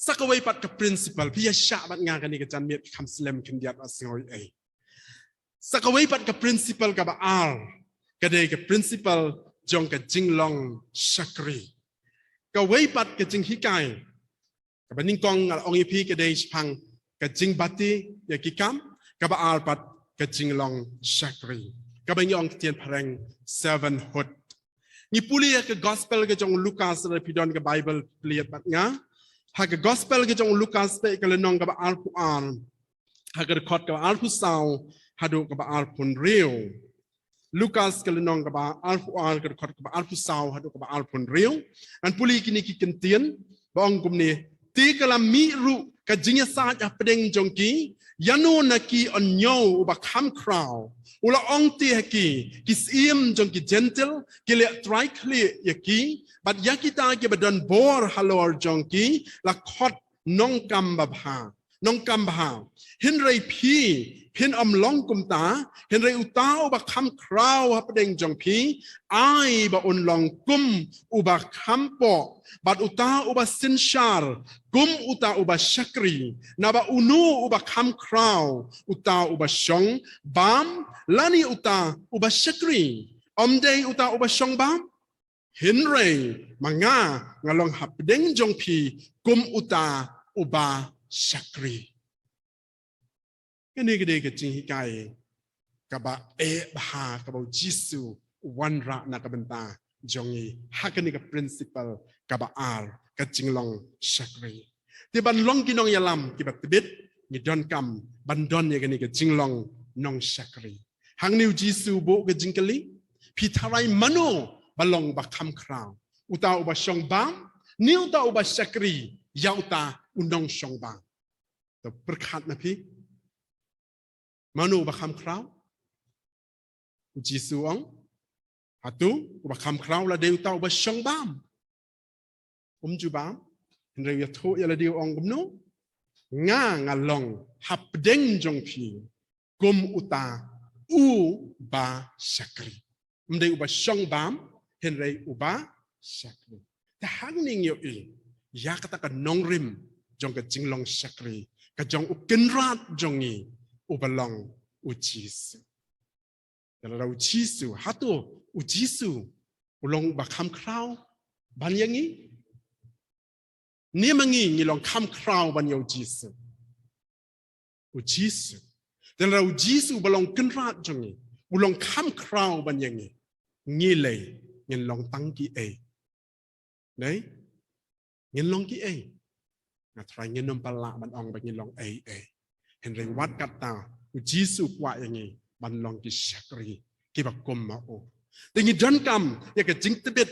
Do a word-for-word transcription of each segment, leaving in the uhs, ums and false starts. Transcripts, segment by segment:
Sa kawei pat ka principle, phi ïa shah bad nga kane ka janmiet, kham slem khyndiat, la sngew ei. Sa kawei pat ka principle kaba ar, ka dei ka principle jong ka jinglong shakri. Kawei pat ka jinghikai kaba nyngkong nga la ong ïa phi ka dei shaphang ka jingbati ïa ki kam, kaba ar pat ka jinglong shakri, kaba ngi ong ktien phareng servanthood. Ngi pule ïa ka gospel ka jong u Lukas, lada phi don ka Bible plie bad nga. Ha ka gospel ka jong u Lukas, te ka lynnong kaba arphew ar, ha ka dkhot kaba arphew saw haduh kaba arphew hynriew. Lukas ka lynnong kaba arphew ar, ka dkhot kaba arphew saw haduh kaba arphew hynriew. Ngan pule kine ki kyntien, ba ong kumne: Te ka la mih ruh ka jingïasaid hapdeng jong ki, ïano na ki un ñiew uba kham khraw. U la ong te ha ki: Ki syiem jong ki Jentil ki leh trai khlieh ïa ki, bad ïa kita kiba don bor halor jong ki la khot nongkam babha, nongkam bha. Hynrei phi, phin ym long kumta, hynrei uta uba kham khraw hapdeng jong phi, ai ba un long kum uba kham poh, bad uta uba synshar kum uta uba shakri. Naba uno uba kham khraw, uta uba shong bam, lane uta uba shakri? Ym dei uta uba shong bam? Hynrei ma nga, nga long hapdeng jong phi kum uta uba shakri. Kane ka dei ka jinghikai kaba eh bha, kaba u Jisu u wanrah na ka bynta jong ngi ha kane ka principle kaba ar, ka jinglong shakri. Te ban long ki nongïalam kiba tbit, ngi donkam ban don ïa kane ka jinglong nongshakri. Hangne u Jisu u buh ka jingkylli: Phi tharai mano ba long ba kham khraw, uta uba shong bam, ne uta uba shakri ïa uta u nongshong bam? To pyrkhat na phi. Mano uba kham khraw? U Jisu u ong, hato uba kham khraw la dei uta uba shong bam? Um ju bam. Hynrei u ïathuh ïa lade, u ong kumno? Nga, nga long hapdeng jong phi kum uta uba shakri. Ym dei uba shong bam, hynrei uba shakri. Te hangne ngi ïohi ïa kata ka nongrim jong ka jinglong shakri ka jong u Kynrad jong ngi uba long u Jisu. Te lada u Jisu, hato u Jisu u long uba kham khraw ban ïa ngi? Ne ma ngi ngi long kham khraw ban ïa u Jisu? U Jisu. Te lada u Jisu uba long Kynrad jong ngi u long kham khraw ban ïa ngi, ngi lei ngin long tang kiei? Dei? Ngin long kiei? Nga tharai ngin ym pat lah ban ong ba ngin long ei ei. Hynrei wat kata u Jisu u kwah ïa ngi ban long ki shakri kiba kum ma u. Te ngi donkam ïa ka jingtbit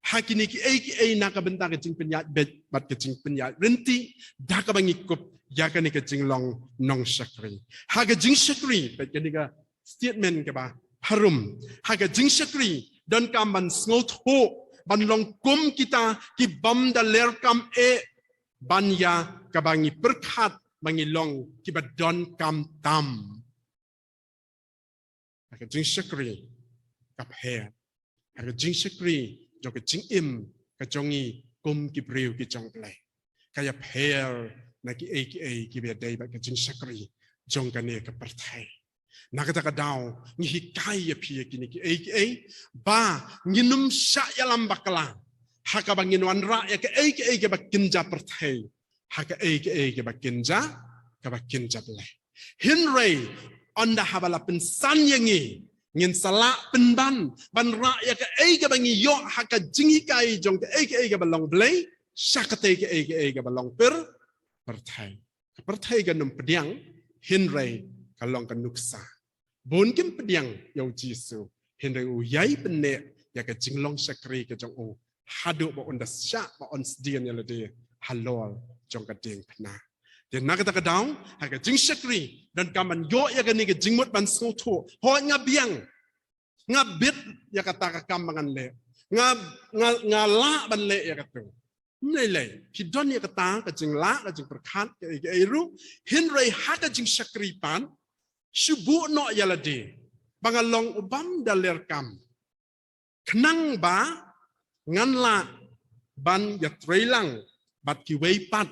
ha kine kiei kiei na ka bynta ka jingpynïaid beit bad ka jingpynïaid ryntih, da kaba ngi kup ïa kane ka jinglong nongshakri. Ha ka jingshakri, peit kane ka statement kaba harum. Ha ka jingshakri donkam ban sngewthuh ban long kum kita ki bym da ler kam eh, ban ïa kaba ngi pyrkhat ba ngi long kiba donkam tam. Ha ka jingshakri ka pher. Ha ka jingshakri jong ka jingim ka jong ngi kum ki briew ki jong Blei, ka ïapher na kiei kiei kiba ïadei bad ka jingshakri jong kane ka pyrthei. Na kata ka daw ngi hikai ïa phi ïa kine kiei kiei ba ngin ym shah ïalam bakla ha kaba ngin wanrah ïa kaei kaei kaba kynja pyrthei ha kaei kaei kaba kynja, kaba kynja Blei. Hynrei ynda haba la pynsan ïa ngi, ngin sa lah pynban ban rah ïa kaei kaba ngi ïoh ha ka jinghikai jong kaei kaei kaba long Blei sha katei kaei kaei kaba long pyr, pyrthei. Ka pyrthei kan ym pdiang, hynrei ka long ka nuksa. Bun kim pdiang ïa u Jisu, hynrei u ïai pynneh ïa ka jinglong shakri ka jong u haduh ba un da shah ba un sdien ïa lade halor jong ka diengphna. Te na kata ka daw ha ka jingshakri donkam ban ïoh ïa kane ka jingmut ban sngewthuh, hooid nga biang, nga bit ïa kata ka kam ba ngan leh, nga, nga, nga lah ban leh ïa kato. Ym lei lei, phi don ïa kata ka jinglah, ka jingpyrkhat kaei kaei ruh, hynrei ha ka jingshakri pat shu buh noh ïa lade ba nga long u bym da ler kam, khnang ba ngan lah ban ïatrei lang bad kiwei pat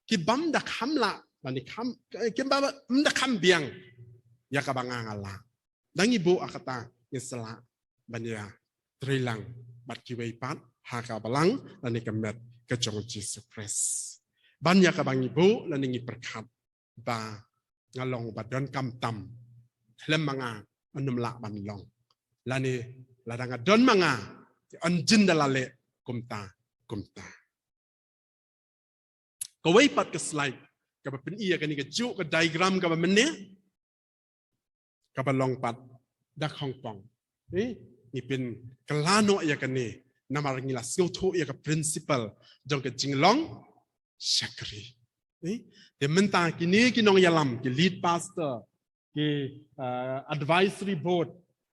ki bym da kham lah, lane kham, ki bym da kham biang ïa kaba nga nga lah. Da ngi buh ïa kata, ngin sa lah ban ïa trei lang bad kiwei pat ha ka balang lane ka met ka jong Jisu Khrist. Ban ïa kaba ngi buh lane ngi pyrkhat ba nga long ba donkam tam, khlem ma nga ym lah ban long. Lane lada nga don ma nga, yn jin da la leh kumta kumta. Kawei pat ka slide kaba pyni ïa kane kajuh ka diagram kaba mynne, kaba long pat da khongpong. Eh, ngi pynkylla noh ïa kane namar ngi la sngewthuh ïa ka principle jong ka jinglong shakri. Eh, te mynta kine ki nongïalam, ki lead pastor, ki, uh, advisory board,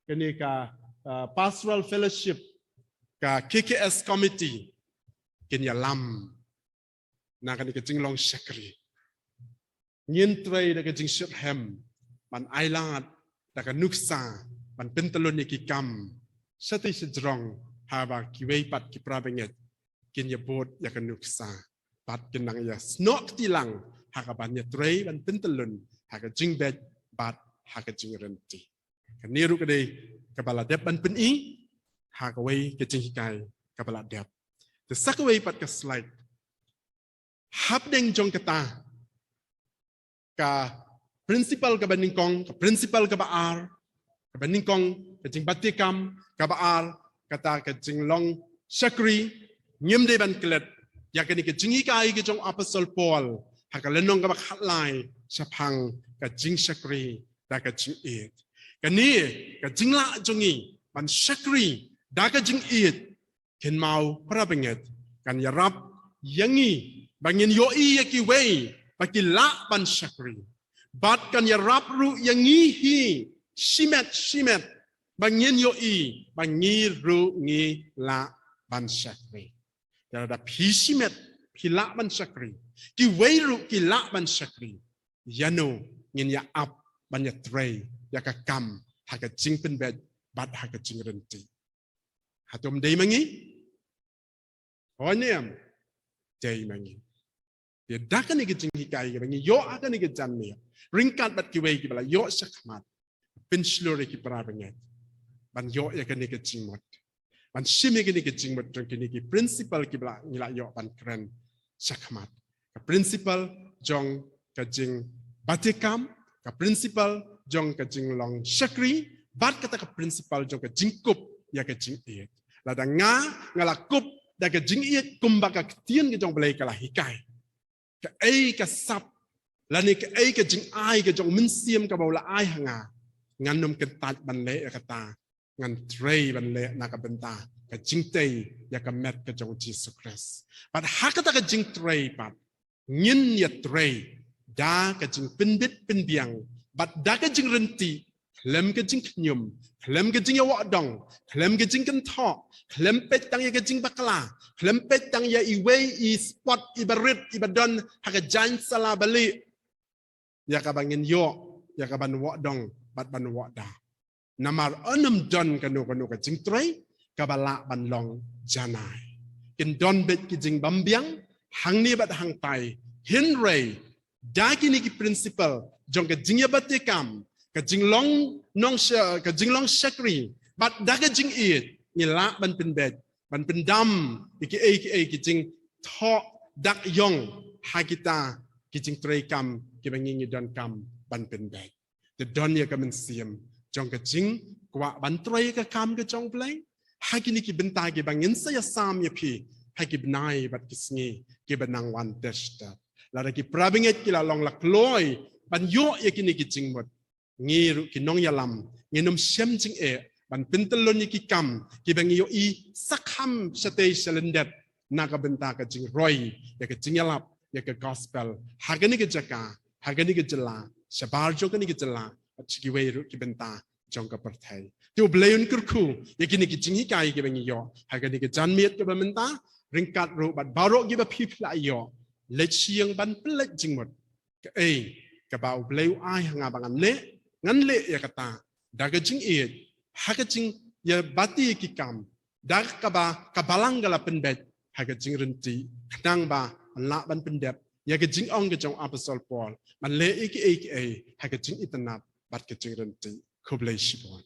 kane ka, uh, pastoral fellowship, ka K K S committee, kin ïalam na kane ka jinglong shakri. Ngin trei da ka jingshitrhem ban ailad da ka nuksa ban pyntyllun ïa ki kam shatei shajrong, haba kiwei pat ki para bangeit kin ïa bud ïa ka nuksa bad kin nang ïa snoh kti lang ha kaban ïa trei ban pyntyllun ha ka jingbeit bad ha ka jingryntih. Kane ruh ka dei kaba la dep ban pyni ha kawei ka jinghikai kaba la dep. Te sa kawei pat ka slide. Hapdeng jong kata ka principle kaba nyngkong, ka principle kaba ar, kaba nyngkong ka jingbatiah kam, kaba ar kata ka jinglong shakri. Ngim dei ban klet ïa kane ka jinghikai ka jong Apostol Paul ha ka lynnong kaba khatlai shaphang ka jingshakri da ka jingïeit. Kane ka jinglah jong ngi ban shakri da ka jingïeit, kynmaw para bangeit, kan ïarap ïa ngi ba ngin ïohi ïa kiwei ba ki lah ban shakri. Bad kan ïarap ruh ïa ngi hi shimet shimet ba ngin ïohi ba ngi ruh ngi lah ban shakri. Ïa lada phi shimet phi lah ban shakri, kiwei ruh ki lah ban shakri, ïano ngin ïa ap ban ïa trei ïa ka kam ha ka jingpynbeit bad ha ka jingryntih? Hato ym dei ma ngi? Hooid ne em? Dei ma ngi. Te da kane ka jinghikai kaba ngi ïoh ha kane ka janmiet, ryngkat bad kiwei kiba la ïoh shakhmat, pynshlur ïa ki para bangeit ban ïoh ïa kane ka jingmut, ban shim ïa kane ka jingmut jong kine ki principle kiba la ngi la ïoh ban kren shakhmat. Ka principle jong ka jingbatiah kam, ka principle jong ka jinglong shakri, bad kata ka principle jong ka jingkup ïa ka jingïeit. Lada nga, nga la kup da ka jingïeit kumba ka ktien ka jong U Blei ka la hikai, kaei ka sap lane kaei ka jingai ka jong U Mynsiem kaba u la ai ha nga, ngan ym kyntait ban leh ïa kata, ngan trei ban leh na ka bynta ka jingtei ïa ka met ka jong U Jisu Khrist. Bad ha kata ka jingtrei pat, ngin ïa trei da ka jingpynbit pynbiang bad da ka jingryntih, khlem ka jingkhñium, khlem ka jingïawad dong, khlem ka jingkynthoh, khlem peit tang ïa ka jingbakla, khlem peit tang ïa iwei i spot iba rit iba don ha ka jaiñ sala balieh, ïa kaba ngin ïoh ïa kaban wad dong bad ban wad da. Namar ym don kano kano ka jingtrei kaba lah ban long janai. Kin don beit ki jingbymbiang hangne bad hangtai, hynrei da kine ki principle jong ka jingïabatiah kam, ka jinglong nong sha-, ka jinglong shakri bad da ka jingïeit, ngi lah ban pynbeit, ban pyndam ïa kiei kiei ki jingthoh dak ïong ha kita ki jingtrei kam kiba ngi ngi donkam ban pynbeit. Te don ïa ka mynsiem jong ka jingkwah ban trei ka kam ka jong U Blei ha kine ki bynta kiba ngin sa ïasam ïa phi ha ki bnai bad ki sngi kiba nang wan. Te stet lada ki para bangeit ki la long la kloi ban ïoh ïa kine ki jingmut, ngi ruh ki nongïalam ngin ym shem jingeh ban pyntyllun ïa ki kam kiba ngi ïohi sa kham shatei shalyndet na ka bynta ka jingroi ïa ka jingïalap ïa ka gospel ha kane ka jaka, ha kane ka jylla, shabar jong kane ka jylla, bad sha kiwei ruh ki bynta jong ka pyrthei. Te U Blei un kyrkhu ïa kine ki jinghikai kiba ngi ïoh ha kane ka janmiet kaba mynta, ryngkat ruh bad baroh kiba phi phi la ïoh. Leit sha ïing ban pynleit jingmut. Kaei kaba U Blei u ai ha nga ba ngan leh, ngan leh ïa kata da ka jingïeit, ha ka jingïabatiah ki kam, da kaba ka balang ka la pynbeit ha ka jingryntih, khnang ba yn lah ban pyndep ïa ka jingong ka jong u Apostol Paul ban leh ïa kiei kiei ha ka jingitynnad bad ka jingryntih. Khublei shibun.